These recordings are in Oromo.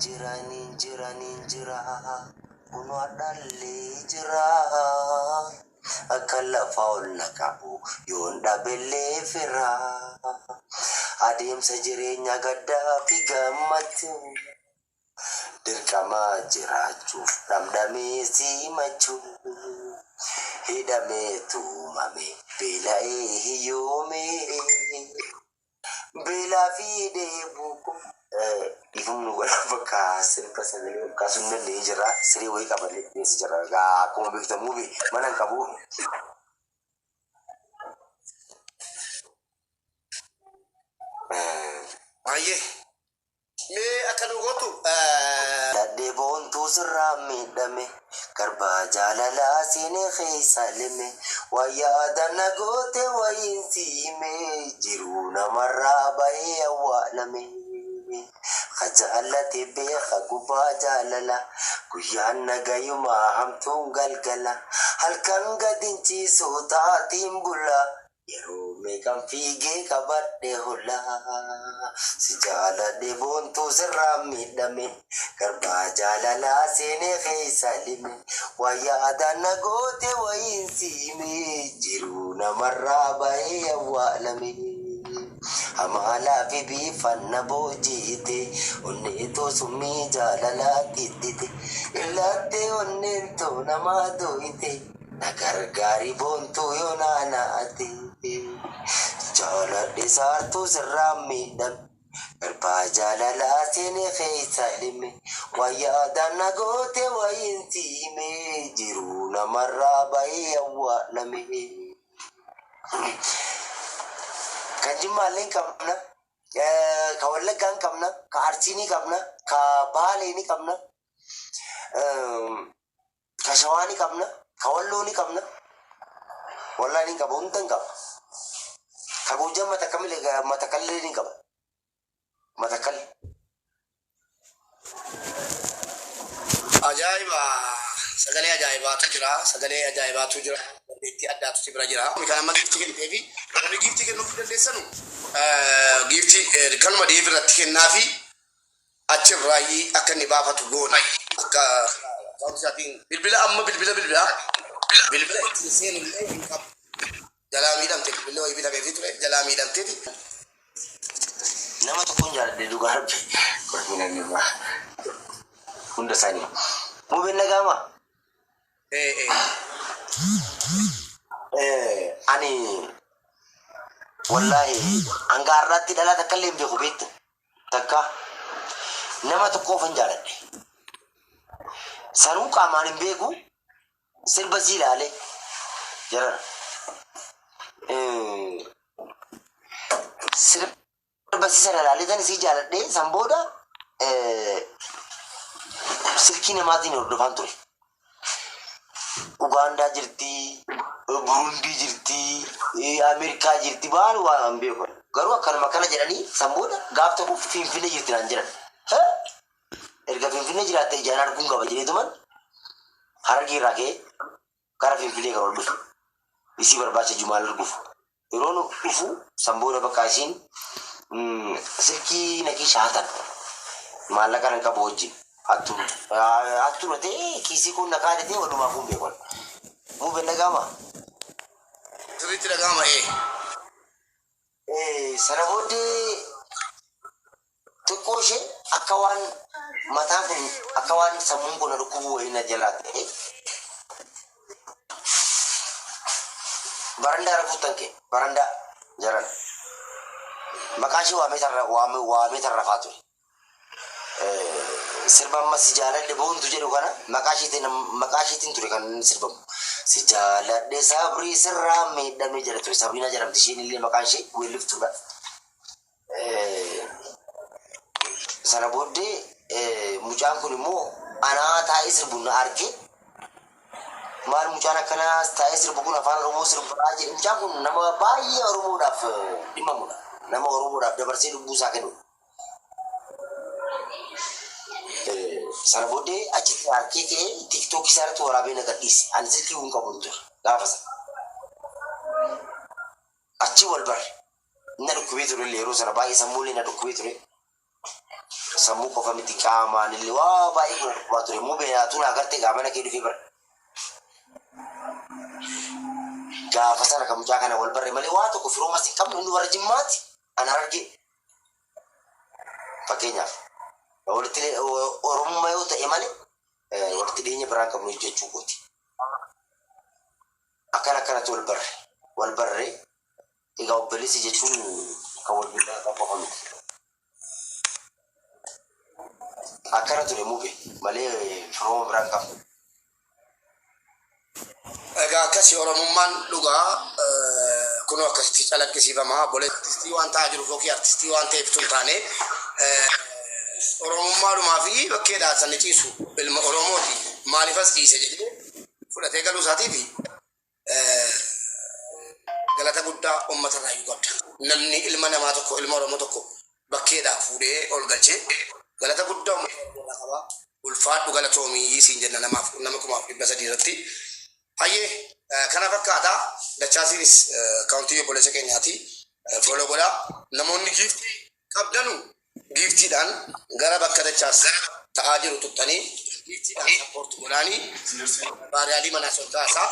jira nin jira nin jira kunoo hadhallee jira akka lafa ol na qabu yoon dhabellee fira adeemsa jireenya gaddaa fi gammachuu dirqama jiraachuuf dhamdhamee simachuu hidhamee tuumame beela'ee hiyyoomee beelaa fi dheebuu koo Dhiifama nu godha bakka sirba sagalee ol kaasuu hin dandeenye jirra. Siree wayii qabannee keessa jirra. Egaa akkuma beektan mubi mana hin qabu. Baay'ee. Mee akka nu gootu Dadhee boontuu sirraa miidhame garbaa jaalalaa seenee keessa lime waan yaada na goote wayiin si hime jiruu namarraa bahee awwaalame. Ka jaallate beeka gubaa jaalala guyyaan nagayuma hamtuun galgala halkan gad hin ciisu taatiin bula Yeroo meeqan fiigee qabadhe hola Si jaaladhe boontuu sirraan miidhame Garbaa jaalalaa seenee keessa lime Waan yaadaan na goote wayiin si hime Jiruu namarraa bahee awwaalame Hamaalaa fi biifan na booji'ite Onnee too summii jaalalaa xiixxite Illaattee onneen too namaa dooyite Na gargaari boontuu yoo naanaate Jaaladhe saartuu sirraan miidhame Garbaa jaalalaa seene keessa lime Waan yaadaan na goote wayiin si hime Jiruu namarraa bahee awwaalame Kan Jimmaallee hin qabna Ka Wallaggaa hin qabna Ka Arsii ni qabna Ka Baalee ni qabna Ka Shawaa ni qabna, ka Walloo ni qabna. Wallahi ni qaba, hunda hin qaba. Ka Goojjam Matakallee ni qaba. Matakkal. Ajaa'iba! Sagalee ajaa'ibaatu jira. Sagalee ajaa'ibaatu jira. Dandeettii addaatu si bira jira. Kan amma giiftii kenniteefi warri giiftii kennuufii dandeessanu giiftii kanuma deebi irratti kennaafi achirraayi akka inni baafatu goona. Akka akkaawuntii isaatiin bilbila amma bilbila bilbila bilbila ittiin seenu illee hin qabu. Jalaa miidhamte bilbilli wayii bitameefii ture jalaa miidhamteeti. Nama tokkoon jaaladhe dhugaa rabbi. Kormi namni irraa. Hunda isaanii. Mubeen nagaama. Ee ee. Ani wallaahi hanga har'aatti dhalaa takka illee hin beeku beektu. Takka nama tokkoofan jaaladhe. Sanuu qaamaan hin beeku sirba sii ilaale jarana. Sirba sii sana ilaalee tan sii jaaladhe san booda silkii namaatiin hordofaan ture. Ugaandaa jirti, Burundii jirti, Ameerikaa jirti waan waan hin beeku. Garuu akkanuma akkana jedhanii san booda gaaf tokko Finfinnee jirti naan jedhan. Hee? Erga Finfinnee jiraatte ijaan arguun qaba jedheetuman Harargee irraa ka'ee gara Finfinnee kan ol dhufe. Isii barbaacha Jumaal arguuf. Yeroo nu dhufu san booda bakka isiin silkii na keessa hatan. Maallaqa nan qabu wajjin. Hattu hattu na ta'e kiisii kun na kaadhe ta'e walumaa kun beekan. Mube dhaga'ama. Sirriitti dhaga'ama ee. Sana booddee xiqqoo ishee akka waan mataan kun akka waan sammuun kun na dhukkubuu wayii na jalaa ta'e barandaa irra fuuttan kee barandaa jaran maqaa ishee waamee tarra waamee waamee tarrafaa ture. Sirba amma si jaaladhe boontu jedhu kana maqaa isheetiin maqaa isheetiin ture kan inni sirbamu. Si jaaladhe sabrii sirraa miidhame jedha ture. Sabriinaa jedhamti isheen illee maqaan ishee weelliftuudha. Sana booddee mucaan kun immoo anaa taa'ee sirbu na arge. Maal mucaan akkanaa taa'ee sirbu kun afaan Oromoo sirbaa jedhe. Mucaan kun nama baay'ee Oromoodhaaf dhimmamudha. Nama Oromoodhaaf dabarsee lubbuu isaa kennudha. Sana booddee achitti harkee ka'ee TikTok isaa irratti waraabee na gadhiise. Ani silkii hin qabu ture gaafa sana. Achi wal barre. Na dhukkubee ture illee yeroo sana baay'ee sammuullee na dhukkubee ture. Sammuu qofa miti, qaamaan illee waa baay'ee kun dhukkubaa ture. Mubee nyaatu naa gartee gaamana kee dhufee bara. Gaafa sana kan mucaa kana wal barre malee waa tokko firoomas hin qabnu. Inni warra Jimmaati, an Harargee. Fakkeenyaaf walitti Oromummaa yoo ta'e malee walitti dhiyeenya biraan qabnu jechuu kooti. Akkana akkanatti wal barre. Egaa obboleessi jechuun kan wal biraa qofa miti. Akkana ture mube malee firooma biraan qabnu. Egaa akkasii Oromummaan dhugaa kunoo akkasitti calaqqisiifama. Obboleessi artistii waan ta'aa jiruuf yookiin artistii waan ta'eef tun taane, Oromummaadhumaa fi bakkeedhaa sanni ciisu ilma Oromooti. Maaliif as ciise jedhee fudhatee galuu isaatiif galata guddaa uummata irraa iyyuu qabda. Namni ilma namaa tokko, ilma Oromoo tokko bakkeedhaa fuudhee ol galchee galata guddaa uummata Oromoo irraa qaba. Ulfaadhu, galatoomii siin jenna namaaf nama 3,300 irratti. Hayyee, kana fakkaata. Dachaasiinis akkaawuntii obboleessa keenyaati. Follow godhaa. Namoonni giiftii qabdanu giiftiidhaan gara bakka Dachaas ta'aa jiru tuttanii giiftiidhaan support godhaanii baariyaalii manaas ol kaasaa.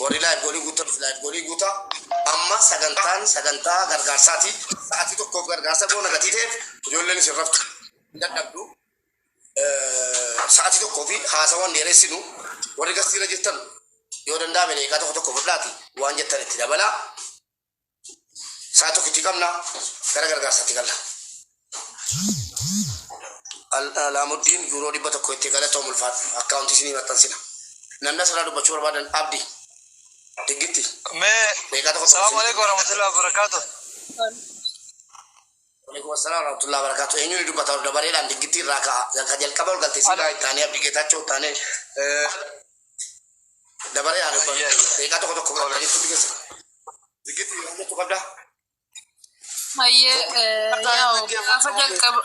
Warri life goalii guutan life goalii guutaa. Amma sagantaan sagantaa gargaarsaati. Sa'aatii tokkoof gargaarsa goona gatii ta'eef ijoolleen isin raftu hin dadhabdu. Sa'aatii tokkoo fi haasawwan dheeressinu, warri gastiirra jirtan yoo danda'ame daqiiqaa tokko tokko fudhaati waan jettan itti dabalaa. Sa'a tokko itti qabna, gara gargaarsaatti galla. Alaamuddin yuuroo 100 itti galatoom, ulfaadhu. Akkaawuntii isinii maxxansina. Namni asirraa dubbachuu barbaadan, Abdi Diggitti. Mee daqiiqaa tokko tokko. Salaamu alaikum warahmatullahi wabarakatuh. Waalaikum assalam warahmatullahi wabarakatuh. Eenyuun dubbata? Dabareedhaan Diggitti irraa ka'a. Ka jalqaba ol galte sigaa ittaanee Abdi Geetaachoo ittaanee dabareedhaan dubbatu. Daqiiqaa tokko tokko fudhatanii tutti keessa. Diggitti, waan jettu qabdaa? Hayyee, yaa'u gaafa jalqaba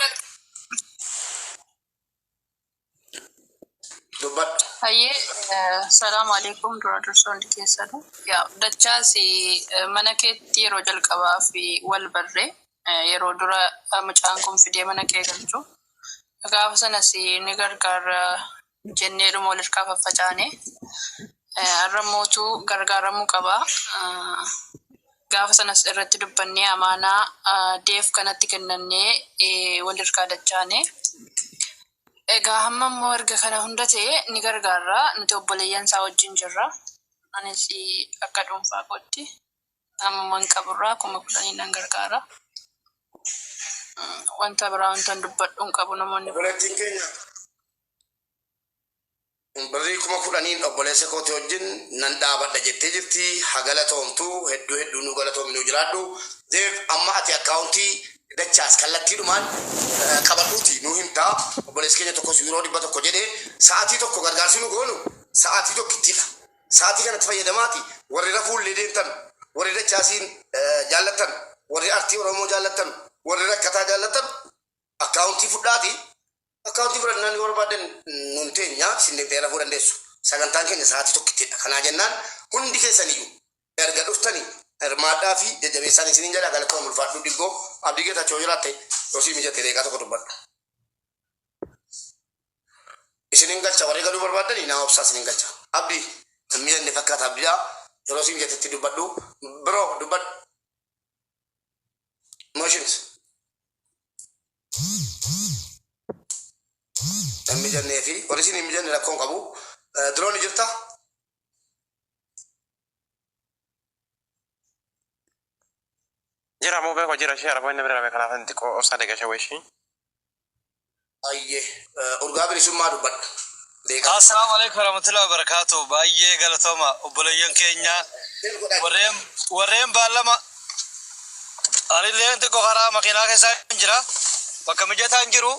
Dubbadhu. Hayyee, salaamu alaikum dura dursoo hundi keessanuu. Yaa Dachaas, mana keetti yeroo jalqabaa fi wal barre, yeroo dura mucaan kun fidee mana kee galchu. Gaafa sanas ni gargaara jenneedhuma wal harkaa faffacaane. Har'a mootuu gargaaramuu qaba. Gaafa sanas irratti dubbannee amaanaa deef kanatti kennannee wal harkaa dachaane. Egaa hamma immoo erga kana hunda ta'e ni gargaarra. Nuti obboleeyyan isaa wajjin jirra. Anis akka dhuunfaa kootti hamman qaburraa 10,000 nan gargaara. Wanta biraa wanta dubbadhu hin qabu namoonni. Obboleettiin keenya birrii 10,000n obboleessa kooti wajjin nan dhaabadha jettee jirti. Ha galatoomtu, hedduu hedduu nu galatoomi, nu jiraadhu. Deef, amma ati akkaawuntii Dachaas kallattiidhumaan qabadhuuti nu himtaa. Obboleessi keenya tokkos yuuroo 100 jedhee. Sa'aatii tokko gargaarsi nu goonu sa'aatii tokkittidha. Sa'aatii kanatti fayyadamaati warri rafuullee deemtan, warri Dachaasiin jaallattan, warri artii Oromoo jaallattan, warri rakkataa jaallattan akkaawuntii fudhaati. Akkaawuntii fudhannaan yoo barbaadan nun teenya isin deemtee rafuu dandeessu. Sagantaan keenya sa'aatii tokkittidha. Kanaa jennaan hundi keessaniyyuu erga dhuftanii hirmaadhaa fi jajjabeessaan isiniin jedha. Galatoon, ulfaadhu Diggoo. Abdii Geetaachoo, jiraatte yoo sii mijate deeqaa tokko dubbadhu. Isinin galcha, warri galuu barbaadani naa obsaa, isinin galcha. Abdii hin mijanne fakkaata. Abdiidhaa, yeroo sii mijatetti dubbadhu. Biroo, dubbadhu. Motions. Hin mijannee fi warri isin hin mijanne rakkoon qabu. Duroo, ni jirta? Jira moo beeku jira ishee araboo inni bira dhabe, kanaaf inni xiqqoo obsaa deeqa shawwee ishee. Ayyee, Urgaa Bilisummaa, dubbadhu. Deeqaa. Assalaamu alaikum warahmatullahi wabarakatuh. Baay'ee galatooma obboleeyyan keenya. Warreen baallama anillee xiqqoo karaa makiinaa keessa jira. Bakka mijataa hin jiru.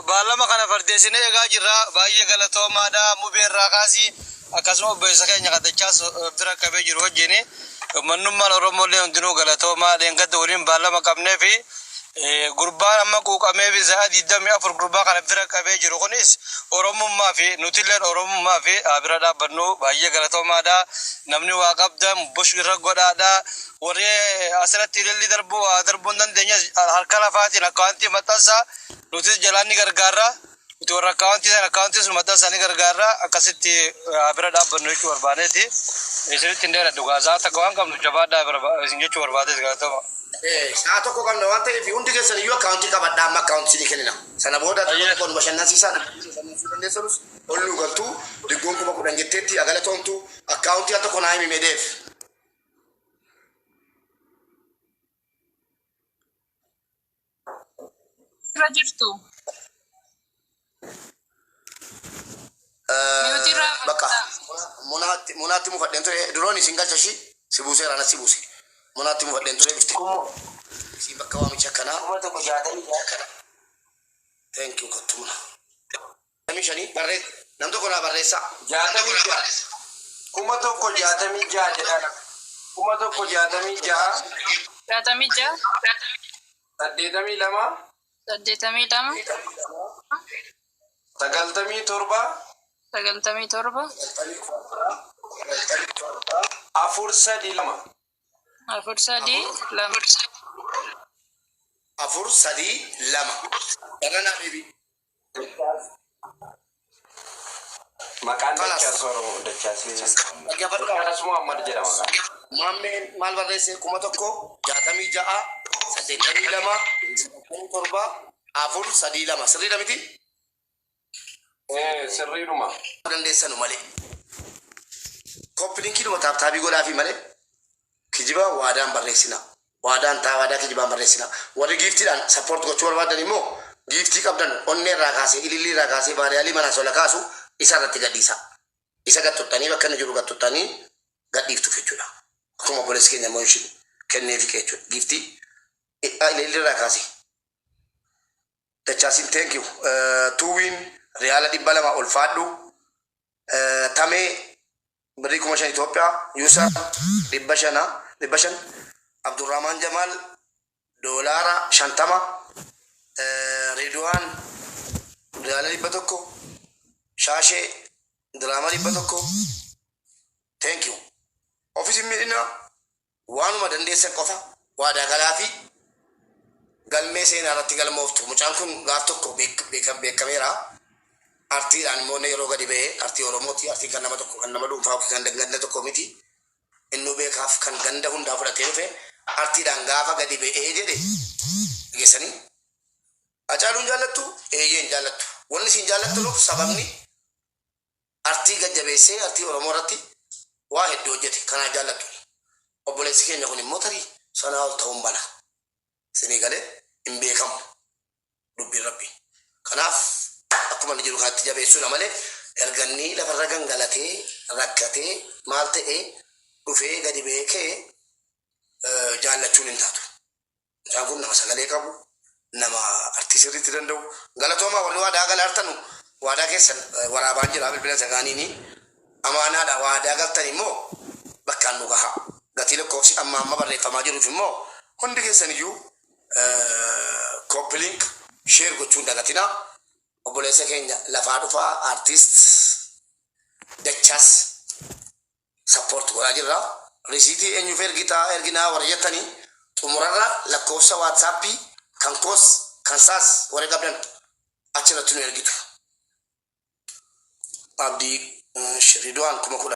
Baallama kana fardeessinee eegaa jirra. Baay'ee galatoomaadha. Mubeerraa kaasii akkasuma obboleessa keenya Kadachaas bira qabee jiru wajjini. Mannummaan Oromoolee hundinuu galatoomaa. Dheengadda waliin baallama qabnee fi Gurbaan amma quuqamee fi sa'a 24 gurbaa kana bira qabee jiru kunis Oromummaa fi nutilleen Oromummaa fi bira dhaabbannu. Baay'ee galatoomaadha. Namni waa qabdan bush irra godhaadha. Warri asirratti ililli darbuu waa darbuu hin dandeenye harka lafaatiin akkaawuntii maxxansaa, nutis jalaan ni gargaarra. Nuti warra akkaawuntii sana akkaawuntii sun maxxansaa ni gargaarra. Akkasitti bira dhaabbannu jechuu barbaadeeti. Isinitti hin dheeradhu gaazaa takka waan qabnu, jabaadhaa bira isin jechuu barbaadeeti. Galatooma. Sa'a tokko qabna waan ta'eef, hundi keessan iyyuu akkaawuntii qabadhaa. Amma akkaawuntii ni kennina. Sana booda tokko tokkoon bashannansiisaa bashannansiisuu dandeessanus ol nu galtuu diggoon 10,000 jetteetti agalatoomtu. Akkaawuntii al tokko naa himi meedeef. Irra jirtu. Mute irraa Bakka bantaa. munaatti mufadheen ture duroon isin galcha ishii si buuseera, na si buuse, munaatti mufadheen ture dhufte isin bakka waamicha akkanaa. 1066. Thank you. Kottu muna. 5 barree, nam tokko naa barreessaa. 66, 1066 jedhama. 1066. 66. 82. 82. 97. 97. 432. 432. 432 irra deebii. Maqaan Kalas. Dachaas Oromoo Dachaas. Dhaggeeffadhu. Dachaas Muhammad jedhama. Maammeen maal barreesse? 1066 82 97 432, sirriidha miti? Eh, sirriidhuma. Dandeessanu malee. Copy linkiidhuma tap tapii godhaafi malee kijiba waadaan barreessina. Waadaan taa waadaa kijibaan barreessina. Warri giftiidhaan support gochuu barbaadan immoo giftii qabdan onnee irraa kaasee, ilillii irraa kaasee, baariyaalii manaa sola kaasu isa irratti gadhiisa. Isa gattuttanii bakka inni jiru gattuttanii gadhiiftuuf jechuudha. Akkuma obboleessi keenya immoo ishiin kenneefi jechuudha. Giftii ilillii irraa kaasee. Dachaasiin, thank you. Tuuwiin riyaala 200 ol faadhu. Tamee birrii 5,000 Itoophiyaa. Yuusa 500, 500. Abdurrahman Jamaal doolaara 50. Ridwaan riyaala 100. Shaashee diraama 100. Thank you. Ofiis miidhina waanuma dandeessan qofa waadaa galaa fi galmee seenaa irratti galmooftu. Mucaan kun gaaf tokko beekameera. Artiidhaan immoo inni yeroo gadi ba'ee artii Oromooti. Artiin kan nama tokko, kan nama dhuunfaa yookiin kan ganda tokko miti. Innuu beekaaf kan ganda hundaa fudhatee dhufe artiidhaan gaafa gadi ba'ee jedhe dhageessanii. Hacaaluun jaallattu? Eeyyee, hin jaallattu. Wanni isin jaallattanuuf sababni artii gajjabeessee artii Oromoo irratti waa hedduu hojjete. Kanaaf jaallattu. Obboleessi keenya kun immoo tarii sanaa ol ta'uun bala. Isinii galee hin beekamu dubbiin Rabbii. Kanaaf akkuma inni jiru kanatti jabeessuudha malee erga inni lafarra gangalatee rakkatee maal ta'ee dhufee gadi beekee jaallachuun hin taatu. Mucaan kun nama sagalee qabu, nama artii sirriitti danda'u. Galatoomaa warri waadaa galaartanu, waadaa keessan waraabaan jira bilbila sagaaniini. Amaanaadha, waadaa galtan immoo bakkaan nu gaha. Gatii lakkoofsi amma amma barreeffamaa jiruuf immoo hundi keessan iyyuu copy link, share gochuun dagatinaa. Obboleessa keenya lafaa dhufaa artist Dachaas support godhaa jirra. Risiitii eenyuuf ergitaa erginaa warra jettanii, xumurarra lakkoofsa WhatsAppii kan koos kan saas warra qabdan achirratti nu ergitu. Abdii Ridwaan 10,000.